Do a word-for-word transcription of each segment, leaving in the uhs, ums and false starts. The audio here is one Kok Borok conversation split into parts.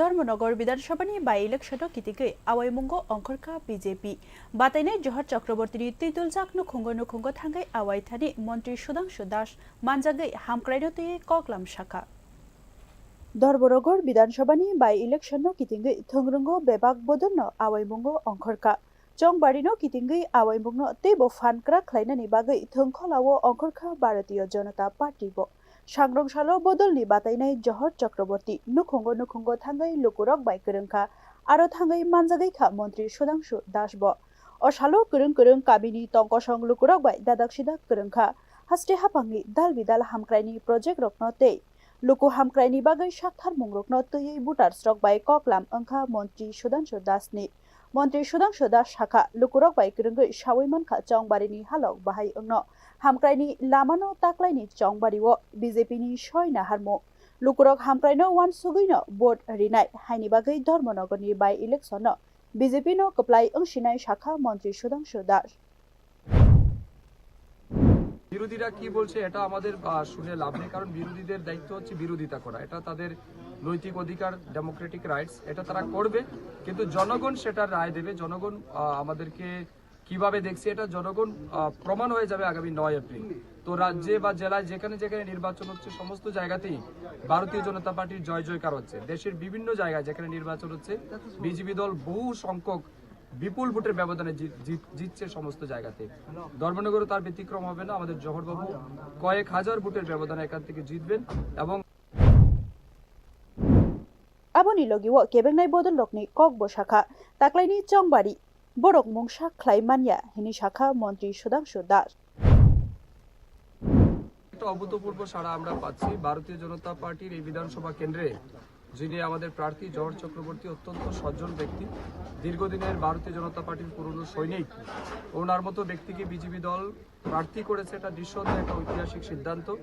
Dharmanagar Bidhan Sabhani by-election no kitingwi awaimungo ongkhorkha B J P. Batainai Johor Chakrabortini twiduljak nukhungo nukhungo thangwi awaithani Montri Sudhangshu Das manjagwi hamkraino twiwi koklam sakha. Dharmanagar Bidhan Sabhani by-election no kitingwi thwngwrwngo bebak bodolno awaimungo ongkhorkha. Chongbarino kitingwi awaimungno teibo phan kwrak khlainani bagwi thwngkholao ongkhorkha Bharatiya Janata Party bo. Sangrong salo bodolni batainai Johor Chakraborty nukhungo nukhungo thangwi lukurok bai kwrwngkha, aro thangwi manjagwi kha Montri Sudhangshu Das bo. O salo kwrwng kwrwng kamini tongkosong lukurok bai dadak sidak kwrwngkha, haste haphangni dal bidal hamkraini project rokno tei luku hamkraini bagwi saktharmungrokno twiwi voters rok bai koklam wngkha Montri Sudhangshu Das ni. Montri Sudhangshu Das sakha, lukurok bai kwrwngwi sawi mankha Chongbarini halok bahai wngno, hamkraini lamano taklaini Chongbario B J P ni soi naharmung. Lukurok hamkraino uansugwino vote rinai haini bagwi Dharmanagarni by-election no B J P no kwplai wngsinai sakha Montri Sudhangshu Das. বিরোধীরা কি বলছে, এটা আমাদের আহ, শুনে লাভ নেই, কারণ বিরোধীদের দায়িত্ব হচ্ছে বিরোধিতা করা। এটা তাদের নৈতিক অধিকার, ডেমোক্রেটিক রাইটস, এটা তারা করবে। কিন্তু জনগণ সেটার রায় দেবে। জনগণ আহ, আমাদেরকে কিভাবে দেখছে, এটা জনগণ আহ, প্রমাণ হয়ে যাবে আগামী নয় এপ্রিল। তো রাজ্যে বা জেলায় যেখানে যেখানে নির্বাচন হচ্ছে, সমস্ত জায়গাতেই ভারতীয় জনতা পার্টির জয় জয়কার হচ্ছে। দেশের বিভিন্ন জায়গায় যেখানে নির্বাচন হচ্ছে, বিজেপি দল বহু সংখ্যক বিপুল ভোটের ব্যবধানে জিত- জিত- জিতছে সমস্ত জায়গাতে। ধর্মনগরও তার ব্যতিক্রম হবে না। আমাদের জহরবাবু কয়েক হাজার ভোটের ব্যবধানে এখান থেকে জিতবেন এবং Aboni logi o kebengnai bodol rokni kok bo sakha, taklaini Chongbari borok mungsa khlai manya hini sakha Montri Sudhangshu Das. একটা অভূতপূর্ব সাড়া আমরা পাচ্ছি ভারতীয় জনতা পার্টির এই বিধানসভা কেন্দ্রে, যিনি আমাদের প্রার্থী জহর চক্রবর্তী অত্যন্ত সজ্জন ব্যক্তি, দীর্ঘদিনের ভারতীয় জনতা পার্টির পুরনো সৈনিক। ওনার মতো ব্যক্তিকে বিজেপি দল প্রার্থী করেছে, এটা নিঃসন্দেহে একটা ঐতিহাসিক সিদ্ধান্ত।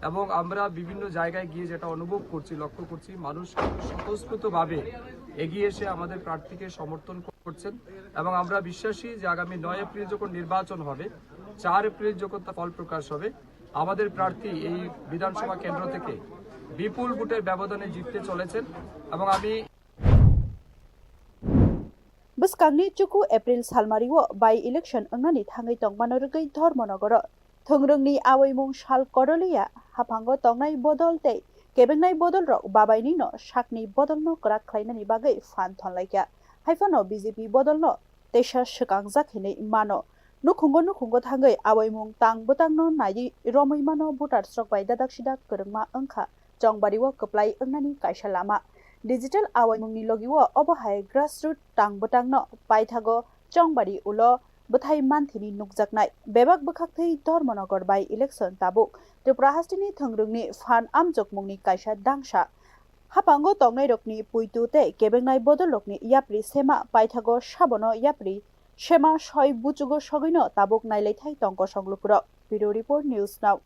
এবং আমরা বিভিন্ন জায়গায় গিয়ে যেটা অনুভব করছি, লক্ষ্য করছি, মানুষ স্বতঃস্ফূর্তভাবে এগিয়ে এসে আমাদের প্রার্থীকে সমর্থন করছেন। এবং আমরা বিশ্বাসী যে আগামী নয় এপ্রিল যখন নির্বাচন হবে, চার এপ্রিল যখন তা ফল প্রকাশ হবে, আমাদের প্রার্থী এই বিধানসভা কেন্দ্র থেকে বিপুল ভোটের ব্যবধানে জিততে চলেছেন। এবং আমি Bwskangni chuku April salmario by-election wngnani thangwi tongmano rwgwi Dharmanagaro thwngrwngni awaimung sal koroliya haphango tongnai bodol tei kebengnai bodolrok babainino sakni bodolno kwrak khlainani bagwi phan thonlaikha. Haiphano B J P bodolno teisa swkangjak hinwi mano. Nukhungo nukhungo thangwi awaimung tang bwtangno naiwi romwi mano, voters rok bai dadak sidak kwrwngma wngkha Chongbari o kwplai wngnani kaisa lama. Digital awaimungni logi o obo hai grassroot tang bwtangno paithago Chongbari ulo bwthai manthini nukjaknai. Bebak bwkhaktwi Dharmanagar by-election tabuk Tripura hasteni thwngrwngni phan amjokmungni kaisa dangsa. Haphango tongnairokni puitu tei kebengnai bodolrokni yapri sema paithago sabono yapri sema soi buchugo sogwino tabuk nailaithai tong kosong lukurok. Bureau Report, News Now.